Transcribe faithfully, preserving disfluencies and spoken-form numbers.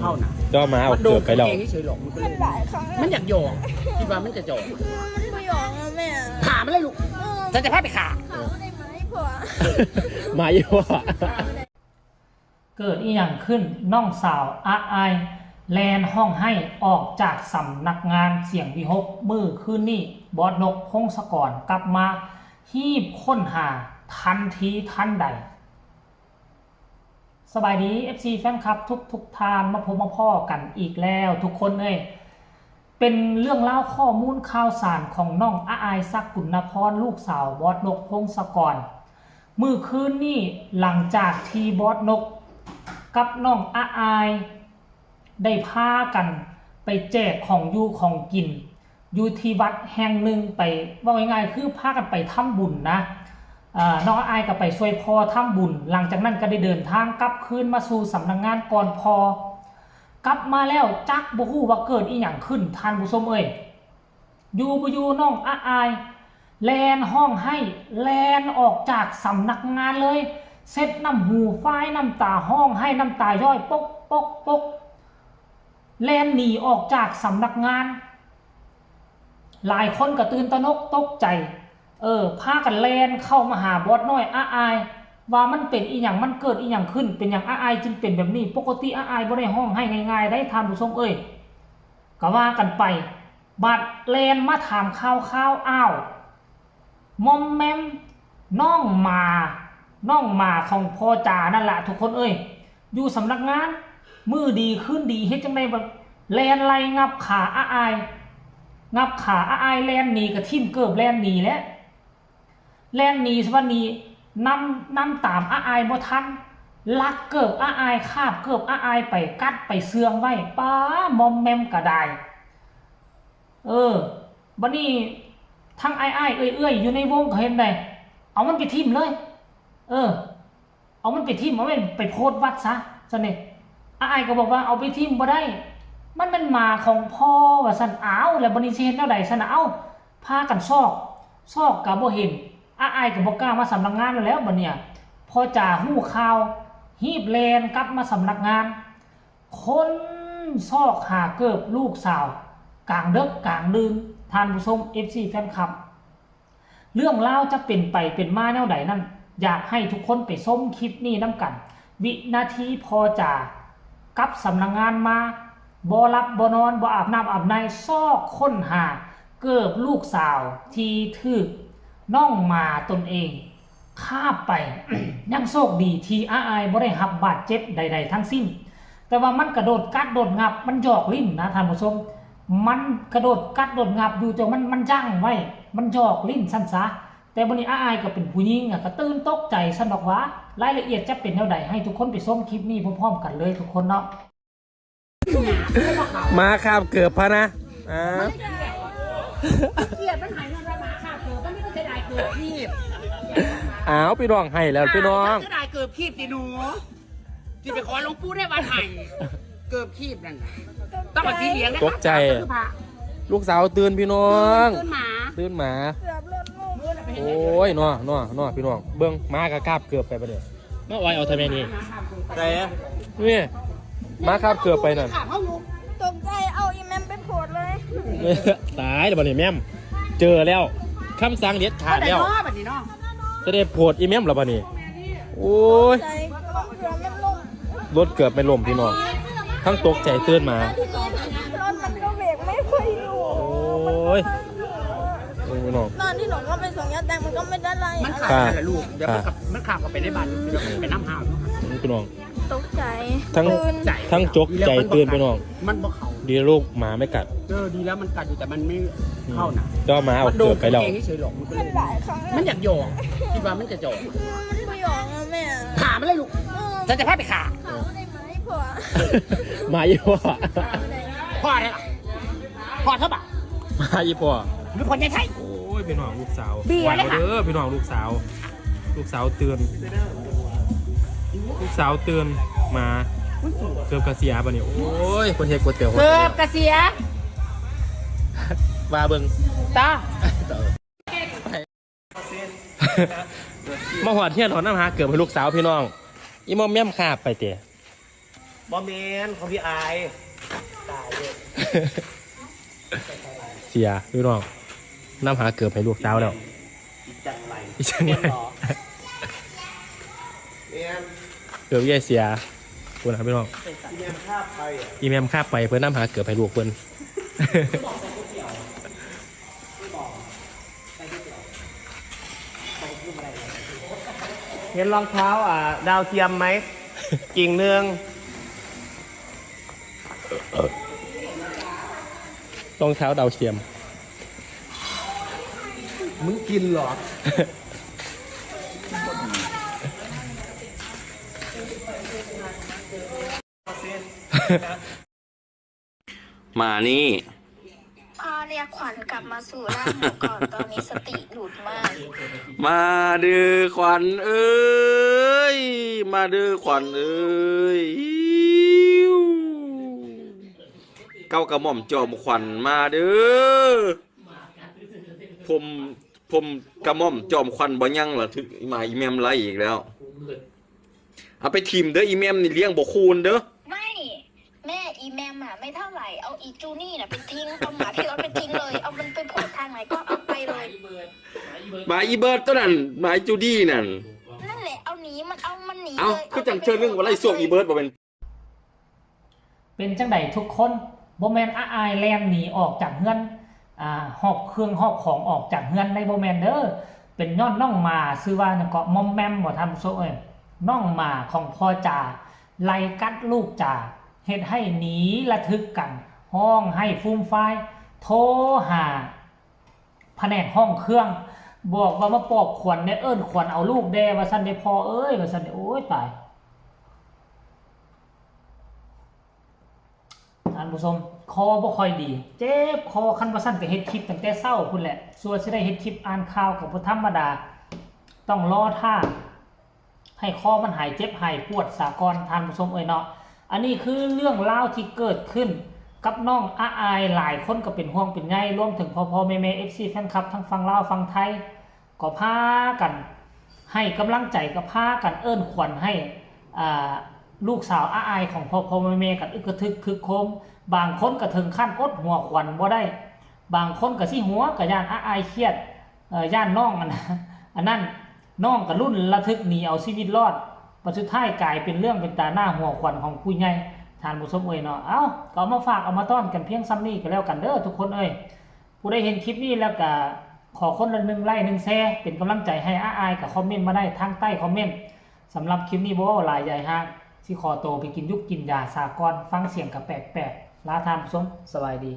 เข้าน่ะ ก็มาเอาเกือบไปแล้ว มันโดนกางเกงเฉยๆหรอก มันก็เลย มันหลายครั้งแล้ว มันอยากหยอก คิดว่ามันจะหยอก มันบ่หยอกนะแม่ ผ่ามันเลยลูก เออ ฉันจะพาไปขา ผ่าได้ไหมพ่อ มาอีกพ่อ เกิดอีหยังขึ้น น้องสาวอาอาย แล่นฮ้องไห้ออกจากสำนักงานเสียงวิหค มื้อคืนนี้ บอสนก พงศกร กลับมาฮีบค้นหาทันทีทันใด สบายดี เอฟซี แฟนคลับทุกทุกท่าน มาพบมาพ้อกันอีกแล้วทุกคนเอ้ย เป็นเรื่องราวข้อมูลข่าวสารของน้องอาอาย ศักดิ์กุณณพร ลูกสาวบอสนก พงศกร มื้อคืนนี้หลังจากที่บอสนกกับน้องอาอาย ได้พากันไปแจกของอยู่ของกิน อยู่ที่วัดแห่งหนึ่ง ไป เว้าง่ายๆ คือพากันไปทำบุญนะ อ่า น้องอาอายก็ไปช่วยพ่อทำบุญ หลังจากนั้นก็ได้เดินทางกลับคืนมาสู่สำนักงานก่อนพ่อ กลับมาแล้วจักบ่ฮู้ว่าเกิดอีหยังขึ้น ท่านผู้ชมเอ้ย อยู่บ่อยู่น้องอาอาย แล่นฮ้องไห้ แล่นออกจากสำนักงานเลย เช็ดน้ำหู ฟายน้ำตา ฮ้องไห้น้ำตาย้อย ปก ปก ปก แล่นหนีออกจากสำนักงาน หลายคนก็ตื่นตระหนกตกใจ เออ พากันแล่นเข้ามาหาบอสน้อยอาอาย ว่ามันเป็นอีหยัง มันเกิดอีหยังขึ้น เป็นหยังอาอายจึงเป็นแบบนี้ ปกติอาอายบ่ได้ฮ้องไห้ง่ายๆ ได้ ท่านผู้ชมเอ้ย ก็ว่ากันไป บัดแล่นมาถามข่าวๆ อ้าว มอมแมม น้องหมา น้องหมาของพ่อจ๋านั่นล่ะทุกคนเอ้ย อยู่สำนักงาน มื้อดีคืนดี เฮ็ดจั่งใดบัดแล่นไล่งับขาอาอาย งับขาอาอาย แล่นหนี ก็ถิ่มเกิบแล่นหนีแหละ แล่นหนีซะบัดนี้ นำ นำตามอาอายบ่ทัน ลักเกิบอาอาย คาบเกิบอาอายไป กัดไปเชื่องไว้ ป๊า มอมแมมก็ได้ เออ บัดนี้ทั้งอ้ายๆ เอื้อยๆ อยู่ในวงก็เห็นได้ เอามันไปถิ่มเลย เออ เอามันไปถิ่ม เอามันไปโพสต์วัดซะ ซั่นเด้ อ้ายก็บอกว่าเอาไปถิ่มบ่ได้ มันเป็นหมาของพ่อ ว่าซั่น อ้าว แล้วบัดนี้สิเฮ็ดแนวใดซั่นน่ะ เอ้า พากันซอก ซอกก็บ่เห็น อ้ายก็บ่กล้ามาสำนักงานแล้ว บัดเนี่ย พ่อจ๋าฮู้ข่าว ฮีบแล่นกลับมาสำนักงาน ค้นซอกหาเกิบลูกสาว กลางดึกกลางดื่น ท่านผู้ชม เอฟซี แฟนคลับ เรื่องราวจะเป็นไปเป็นมาแนวใดนั้น อยากให้ทุกคนไปชมคลิปนี้นำกัน วินาทีพ่อจ๋ากลับสำนักงานมา บ่หลับบ่นอน บ่อาบน้ำอาบใน ซอกค้นหาเกิบลูกสาวที่ถูกน้องหมาตนเอง คาบไป ยังโชคดีที่อ้ายบ่ได้รับบาดเจ็บใดๆ ทั้งสิ้น แต่ว่ามันกระโดดกัดโดดงับ มันหยอกลิ้นนะท่านผู้ชม มันกระโดดกัดโดดงับอยู่ แต่มัน มันยั้งไว้ มันหยอกลิ้นซั่นซะ แต่บัดนี้อ้ายก็เป็นผู้หญิงอะ ก็ตื่นตกใจซั่นดอกหวา รายละเอียดจะเป็นแนวใด ให้ทุกคนไปชมคลิปนี้พร้อมๆ กันเลยทุกคนเนาะ หมาคาบเกิบพะนะ อ่า เกลียดมันหายเงินมาหมาคาบเกิบ มันไม่ต้องเสียดายเกิบคีบ อ้าว พี่น้องให้แล้วพี่น้อง เสียดายเกิบคีบสิหนู ที่ไปขอหลวงปู่ได้วันไหน เกิบคีบนั่นน่ะ ต้องเอาสีเหลืองนะ ตกใจ คือพระ ลูกสาวตื่นพี่น้อง ตื่นหมา ตื่นหมา เกือบหล่นลูก โอ้ย เนาะ เนาะ เนาะ พี่น้อง เบิ่ง หมาก็คาบเกิบไปปะเนี่ย มาออยเอาทำไมนี่ แต่ นี่ หมาคาบเกิบไปนั่น ขาเขาอยู่ ตกใจ เอาอีแมมไปโพสเลย ตายแล้วบัดนี้แมม เจอแล้ว คำสั่งเด็ดขาดแล้ว บัดนี้เนาะ จะได้โพสอีแมมแล้วบัดนี้ โอ้ย ใจ รถเกือบไม่ล้ม รถเกือบไม่ล้มพี่น้อง ทั้งตกใจตื่นมา ทีนี้รถมันก็เบรกไม่ค่อยอยู่ โอ้ย มันก็ โอ้ยน้อง ตอนที่หนูเข้าไปส่งยาแตงมันก็ไม่ได้อะไร มันขาด ค่ะ นั่นแหละลูก เดี๋ยวมัน ค่ะ กลับ มันขับกลับไปในบ้าน เดี๋ยวมันไปน้ำหาว พี่น้อง ตกใจ ทั้ง ตื่น ทั้งจกใจตื่นพี่น้อง มันบ่เข้า ดีลูกหมาไม่กัด เออ ดีแล้วมันกัดอยู่ แต่มันไม่เข้านะ ก็มาเอา มันโดน เกือบไปแล้ว กางเกงเฉยๆหรอก มันก็เลย มันหลายครั้งแล้ว มันอยากหยอก คิดว่ามันจะหยอก มันบ่หยอกนะแม่ ผ่ามันเลยลูก เออ ฉันจะพาไปขา ผ่าได้ไหมพ่อ มาอีพ่อ พ่อเนี่ยล่ะ พ่อเท่าบ่า มาอีพ่อ หรือพ่อใหญ่ไทย โอ้ย พี่น้องลูกสาว เบียร์เลยค่ะ เด้อพี่น้องลูกสาว ลูกสาวตื่น ลูกสาวตื่นมา เกือบกระเสียปะเนี่ย โอ้ย คนเฮ็ดก๋วยเตี๋ยว เกือบกระเสีย ว่าเบิ่ง ตา มาหอดเฮียนหอดน้ำหาเกือบให้ลูกสาวพี่น้อง อีมอมแมมคาบไปเตะ บอแมนของพี่อาย ตายเลย เสียพี่น้องนำหาเกือบให้ลูกสาวแล้ว อีจังไร อีจังไร แมน เกือบแย่เสียคุณนะพี่น้อง อีแมนคาบไปอ่ะ อีแมมคาบไปเพิ่นนำหาเกือบให้ลูกเพิ่น เห็นรองเท้าอ่าดาวเทียมไหม กิ่งหนึ่ง รองเท้าดาวเทียม มึงกินเหรอ มานี่ พ่อเรียกขวัญกลับมาสู่ร่างหนูก่อน ตอนนี้สติหลุดมาก มาเด้อขวัญเอ้ย มาเด้อขวัญเอ้ย เก้ากระหม่อมจอมขวัญมาเด้อ ผมผมกระหม่อมจอมขวัญบ่ยังล่ะ ถึกหมาอีแมมไล่อีกแล้ว เอาไปถิ่มเด้อ อีแมมนี่เลี้ยงบ่คูณเด้อ ไม่ แม่อีแมมอ่ะไม่เท่าไหร่ เอาอีจูนี่น่ะไปทิ้ง เอาหมาพี่ออสไปทิ้งเลย เอามันไปโผล่ทางไหนก็เอาไปเลย หมาอีเบิร์ดตัวนั้น หมาอีจูดี้นั่น นั่นแหละ เอาหนีมันเอามันหนี เอ้า เลย คือจังเชิญเรื่องว่าไล่ส่วงอีเบิร์ดบ่เป็น เป็นจังใดทุกคน บ่แม่นอาอายแล่นหนีออกจากเฮือน อ่า หอบเครื่องหอบของออกจากเฮือนได้ บ่แม่นเด้อ เป็นย้อนน้องหมาชื่อว่าหยังเกาะ มอมแมม บ่ท่านผู้ชมเอ้ย น้องหมาของพ่อจ๋า ไล่กัดลูกจ๋า เฮ็ดให้หนีระทึกกัน ฮ้องไห้ฟูมฟาย โทรหา แผนกห้องเครื่อง บอกว่ามาปลอบขวัญแด่ เอิ้นขวัญเอาลูกแด่ ว่าซั่นเด้ พ่อเอ้ย ว่าซั่นเด้ โอ้ย ตาย ท่านผู้ชม คอบ่ค่อยดี เจ็บคอ คันบ่ซั่นก็เฮ็ดคลิปตั้งแต่เช้าพุ้นแหละ สั่วสิได้เฮ็ดคลิปอ่านข่าวก็บ่ธรรมดา ต้องรอท่า ให้คอมันหายเจ็บหายปวดสาก่อน ท่านผู้ชมเอ้ยเนาะ อันนี้คือเรื่องราวที่เกิดขึ้นกับน้องอาอาย หลายคนก็เป็นห่วงเป็นใย รวมถึงพ่อๆแม่ๆ เอฟซี แฟนคลับทั้งฝั่งลาวฝั่งไทย ก็พากันให้กำลังใจ ก็พากันเอิ้นขวัญให้ อ่า ลูกสาวอาอายของพ่อๆแม่ๆ กันอึกกระทึกคึกโครม บางคนก็ถึงขั้นอดหัวขวัญบ่ได้ บางคนก็สิหัว ก็ย้านอาอายเครียด เอ่อ ย้านน้องอัน อันนั้น น้องก็ลุ้นระทึกหนีเอาชีวิตรอด บัดสุดท้ายกลายเป็นเรื่องเป็นตาหน้าหัวขวัญของผู้ใหญ่ ท่านผู้ชมเอ้ยเนาะ เอ้า ก็เอามาฝากเอามาต้อนกันเพียงส่ำนี้ก็แล้วกันเด้อทุกคนเอ้ย ผู้ใดเห็นคลิปนี้แล้วก็ขอคนละหนึ่งไลค์หนึ่งแชร์ เป็นกำลังใจให้อาอาย ก็คอมเมนต์มาได้ทางใต้คอมเมนต์ สำหรับคลิปนี้บ่เว้าหลายยายฮะ สิขอโตไปกินยุกกินยาสาก่อน ฟังเสียงก็แปลกๆ ลาท่านผู้ชม สบายดี